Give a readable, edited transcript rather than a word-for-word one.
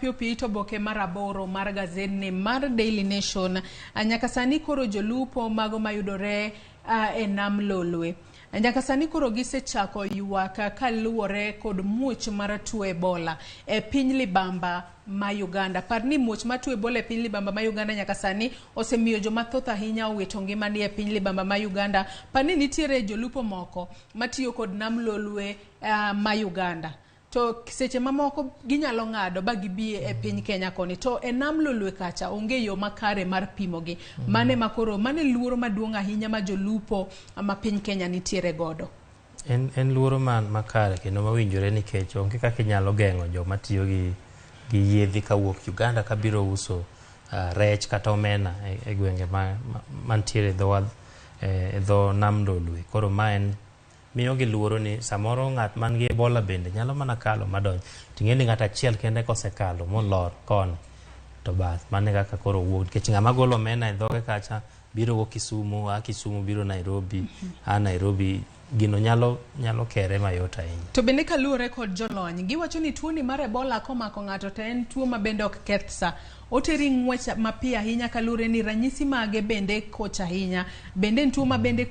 mapiyo piyo ito oboke mar 8 mar gazetni mar Daily Nation. Nyaka sani koro jolupo mago mayudore e nam Lolwe. Nyaka sani koro gisechako ywak kaluwore kod muoch mar tuo Ebola e piny Libamba ma Uganda. Par ni muoch mar tuo Ebola e piny Libamba ma Uganda nyaka sani osemiyo joma thoth ahinya owito ngimani e piny Libamba ma Uganda. Par ni nitiere jolupo moko matiyo kod nam Lolwe ma Uganda. To seche mamoko ginyalo ng'ado ba gibi e piny Kenya koni. To e nam Lolwe kacha onge yo makare mar pimogi. Mane makoro, mane luoro maduong' ahinya ma jolupo ma piny Kenya nitiere godo. En luoro man makare kendo mawinjore nikech onge kaka inyalo geng'o joma tiyo gi yiedhi kawuok Uganda kabiro uso rech kata omena e gwenge mantiere e dho wath, e dho nam Lolwe. Koro ma en miyo gi luoro ni samoro ng'at man gi Ebola bende nyalo mana kalo madonj. Ting'e ni ng'at achiel kende kosekalo molor koni to bas mano e kaka koro owuok nikech ng'ama golo omena e dhoge kacha biro go Kisumu, a Kisumu biro Nairobi, a Nairobi gino nyalo kere mayot ahinya. To bende kaluwore kod jolony, giwacho ni tuoni mar Ebola komako ng'ato to en tuo ma bende ok keth sa. Oteri ng'wech mapiyo ahinya kaluwore ni ranyisi mage bende koch ahinya. Bende en tuo ma bende